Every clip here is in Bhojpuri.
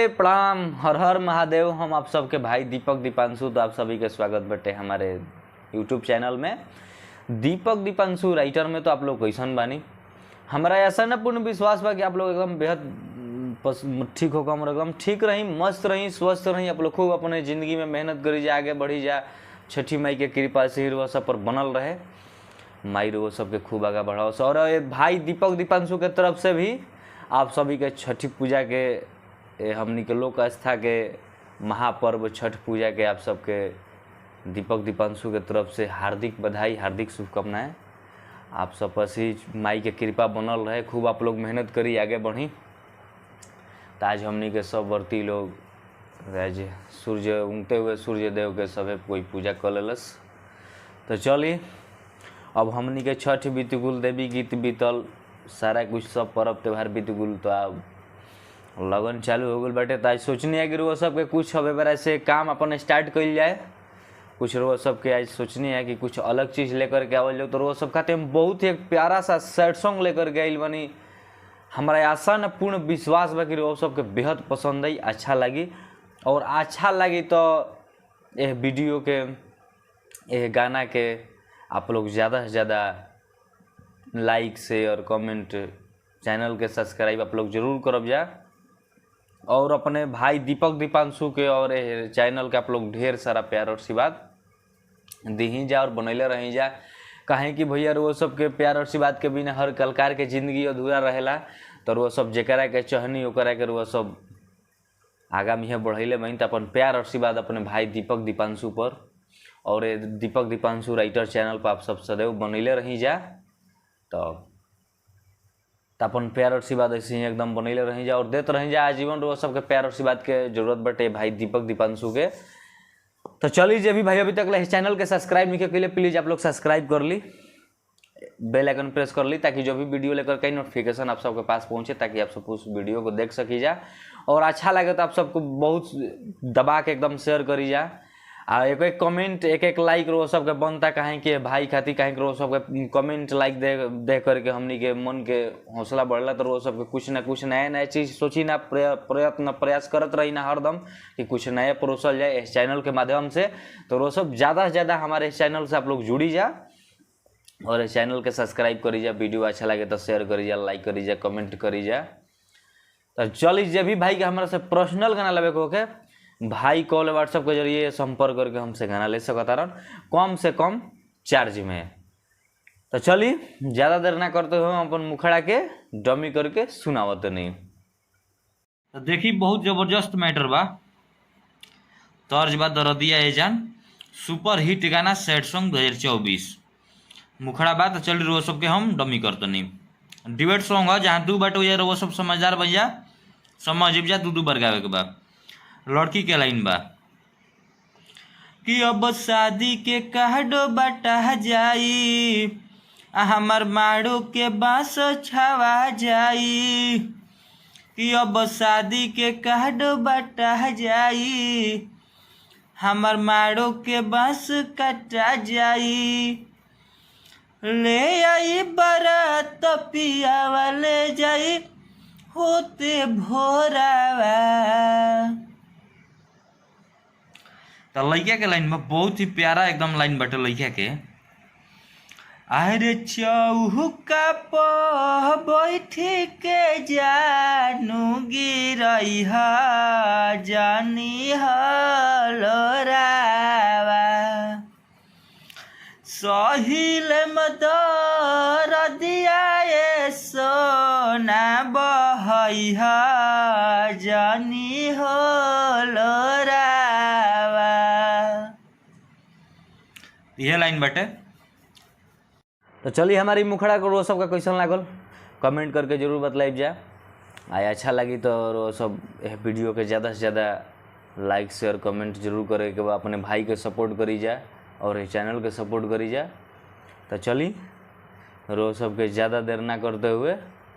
नमस्ते, प्रणाम, हर हर महादेव। हम आप सबके भाई दीपक दीपांशु। तो आप सभी के स्वागत बटे हमारे यूट्यूब चैनल में दीपक दीपांशु राइटर में। तो आप लोग कैसन बानी? हमारा ऐसा न पूर्ण विश्वास बा कि आप लोग एकदम बेहद ठीक होकर हम एकदम ठीक रही, मस्त रही, स्वस्थ रही। आप लोग खूब अपने ज़िंदगी में मेहनत करी जा, आगे बढ़ी जा। छठी माई के कृपा से ही सब पर बनल रहे, माई रो सबके खूब आगे बढ़ाओ। और ये भाई दीपक दीपांशु के तरफ से भी आप सभी के छठी पूजा के, हमनी के लोक आस्था के महापर्व छठ पूजा के आप सबके दीपक दीपांशु के तरफ से हार्दिक बधाई, हार्दिक शुभकामनाएं। आप सब पर ही माई के कृपा बनल रहे, खूब आप लोग मेहनत करी, आगे बढ़ी। तो आज हमनी के सब व्रती लोग आज सूर्य उगते हुए सूर्य देव के सभे कोई पूजा कर लेलस। तो चली अब हमनी के छठ बीत गुल, देवी गीत बीतल, सारा कुछ सब पर्व त्यौहार बीत गुल। तो अब लगन चालू हो गल बाटे। तो आज सोचनी है कि रोज सबके कुछ अब बेरा से काम अपन स्टार्ट कइल जाए। कुछ रोज सबके आज सोचनी है कि कुछ अलग चीज़ लेकर के आवल जाओ। तो रोज सब खाते हम बहुत ही एक प्यारा सा सैड सॉन्ग लेकर के आइल बनी। हमारा आशा न पूर्ण विश्वास बा कि रोज सबके बेहद पसंद आई, अच्छा लगी। और अच्छा लगी तो यह वीडियो के, यह गाना के आप लोग ज़्यादा से ज़्यादा लाइक शेयर कमेंट, चैनल के सब्सक्राइब आप लोग जरूर करब जा। और अपने भाई दीपक दीपांशु के और चैनल के आप लोग ढेर सारा प्यार और आशीर्वाद दही जा और बनैले रही जा। काहे कि भैया वो सबके प्यार और आशीर्वाद के बिना हर कलाकार के ज़िंदगी अधूरा रहेला। तो वो सब जेकरा के चहनी ओकरा के वो सब आगा मुँह बढ़ैले बनी। तो अपन प्यार और आशीर्वाद अपने भाई दीपक दीपांशु पर और दीपक दीपांशु राइटर चैनल पर आप सब सदैव बनैले रही जा। तो अपन प्यार और आशीर्वाद ऐसे ही एकदम बनैले रही जा और देते रही जा आजीवन। रोज सबके प्यार और आशीर्वाद के जरूरत बटे भाई दीपक दीपांशु के। तो चलिए जे भी भाई अभी तक ले चैनल के सब्सक्राइब नहीं के लिए प्लीज़ आप लोग सब्सक्राइब कर ली, बेल आइकन प्रेस कर ली, ताकि जो भी वीडियो लेकर कहीं नोटिफिकेशन आप सबके पास पहुँचे, ताकि आप सब उस वीडियो को देख सकी जा। और अच्छा लगे तो आप सबको बहुत दबा के एकदम शेयर करी जा। आ एक एक कमेंट, एक एक लाइक रो सबके बनता, काहे कि भाई खातिर, काहे कि रो सबके कमेंट लाइक दे दे करके हमनी के मन के हौसला बढ़ला। तो रो सबके कुछ ना कुछ नया नया चीज़ सोची ना, प्रयत्न प्रयास करत रही ना हरदम कि कुछ नया परोसल जाए इस चैनल के माध्यम से। तो रो सब ज़्यादा से ज़्यादा हमारे इस चैनल से आप लोग जुड़ी जा और इस चैनल के सब्सक्राइब करी जा। वीडियो अच्छा लगे तो शेयर करी जा, लाइक करी जा, कमेंट करी जा। तो चली जब भी भाई के हमारा से पर्सनल गाना लेवे के होके भाई कॉल व्हाट्सअप के जरिए संपर्क करके हमसे गाना ले सकता रहन कम से कम चार्ज में। तो चली ज़्यादा देर ना करते हुए हम अपन मुखड़ा के डमी करके सुनावत नहीं। तो देखी बहुत ज़बरदस्त मैटर बा, तर्ज बा दरदिया ए जान, सुपर हिट गाना सैड सॉन्ग 2024 मुखड़ा बा। तो चली रोज सबके हम डमी करते नहीं। डिबेट सॉन्ग है जहाँ दू बाटे हो, वो सब समझदार बन जा, समझ जा, दू दू बार गावे के बा। लड़की के लाइन बा कि अब शादी के कार्डो बटा जाई, हमार माड़ो के बांस छवा जाई। कि अब शादी के कार्डो बटा जाई, हमार माड़ो के बांस कटा जाई। ले आई बारात पियावा ले जाई होते भोरावा। तो लड़का के लाइन में बहुत ही प्यारा एकदम लाइन बटे लड़का के। अरे चौका पर बैठ के जानू गिरई जानी हलोरावा, सहिल मदर दिया सोना बहई जानी हो लोरावा। यह लाइन बटे। तो चलिए हमारी मुखड़ा को रोज सबका कैसन लागल कमेंट करके जरूर बतलाइब जा। आय अच्छा लगी तो रोज सब वीडियो के ज़्यादा से ज़्यादा लाइक शेयर कमेंट जरूर करे के अपने भाई के सपोर्ट करी जा और चैनल के सपोर्ट करी जा। तो चली रोज सबके ज़्यादा देर ना करते हुए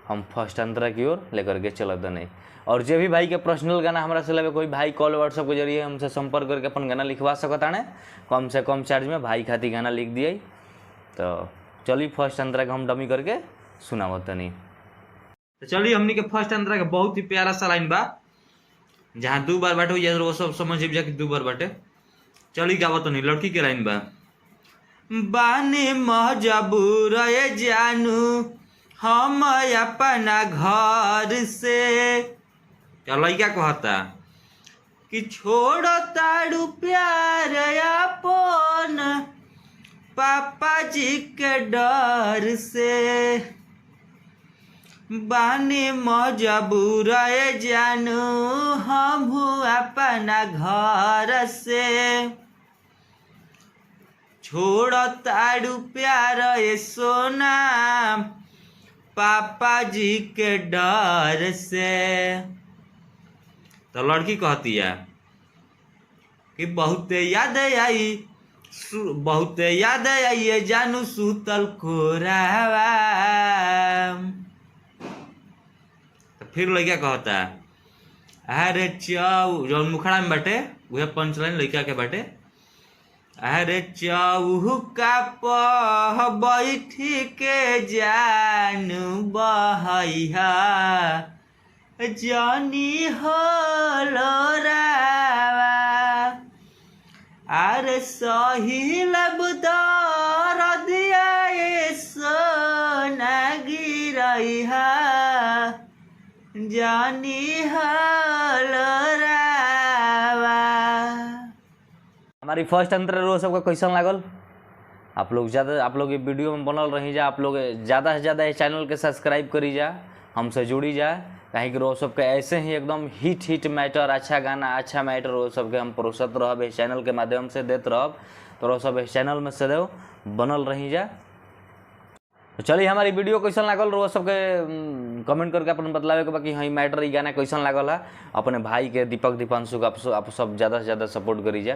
हम फर्स्ट अंतरा की ओर लेकर के चलते नहीं। और जे भी भाई के पर्सनल गाना हमारा से लेवे कोई भाई कॉल व्हाट्सअप के जरिए हमसे संपर्क करके अपन गाना लिखवा सकता है, कम से कम चार्ज में भाई खातिर गाना लिख दिए। तो चलिए फर्स्ट अंतरा के हम डमी करके सुनावत नहीं। तो चलिए हमनी के फर्स्ट अंतरा के बहुत ही प्यारा सा लाइन बा। जहाँ दू बार बाटे वो सब समझ जा कि दू बार बाटे। चली गावत नहीं, लड़की के लाइन बा। बानी मजबूर ये जानू हम अपना घर से। क्या लड़का कहता कि छोड़ तारू प्यार अपन पापा जी के डर से। बानी मजबूर ये जानू हम अपना घर से। छोड़ तारू प्यार ये सोना पापा जी के डर से। तो लड़की कहती है कि बहुत याद आई, बहुत याद आई जानू सूतल कोरावा। तो फिर लड़का कहता है अरे चौ, जौन मुखड़ा में बाटे वह पंचलाइन लड़का के बाटे। अरे चौका पह बैठी के जानू बहैया जानी हो लोरावा। अरे सही लब दर दिया सोना गिरैहा जानी हो लोरावा। हमारी फर्स्ट अंतर रोज सबका कैसन लागल? आप लोग ज़्यादा, आप लोग ये वीडियो में बनल रही जा, आप लोग ज़्यादा से ज़्यादा इस चैनल के सब्सक्राइब करी जा, हमसे जुड़ी जा, काहे कि रोज सबके ऐसे ही एकदम हिट हिट मैटर, अच्छा गाना अच्छा मैटर रोज सबके हम परोसत रहब, इस चैनल के माध्यम से देत रहब। तो रोज सब इस चैनल में सदैव बनल रही जा। तो चलिए हमारी वीडियो कैसन लागल रोज सबके कमेंट करके अपन बतलावे के बाकी हाँ मैटर ई गाना कैसन लागल है। अपने भाई के दीपक दीपांशु के आप सब ज़्यादा से ज़्यादा सपोर्ट करी जा।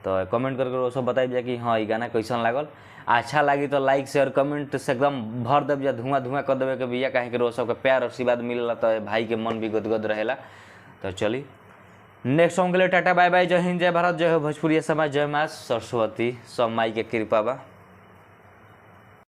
तो कमेंट करके रोज सब बताइब जा कि हाँ ई गाना कैसन लागल। अच्छा लगी तो लाइक शेयर कमेंट से एकदम भर देव जा, धुआं धुआं कर देवे के भैया, काहे कि रोज सबके प्यार आशीर्वाद मिलेला तो भाई के मन भी गदगद रहेला। तो चली नेक्स्ट सॉन्ग के लिए टाटा बाय बाय, जय हिंद जय भारत, जय हो भोजपुरिया समाज, जय माँ सरस्वती, सब माई के कृपा बा।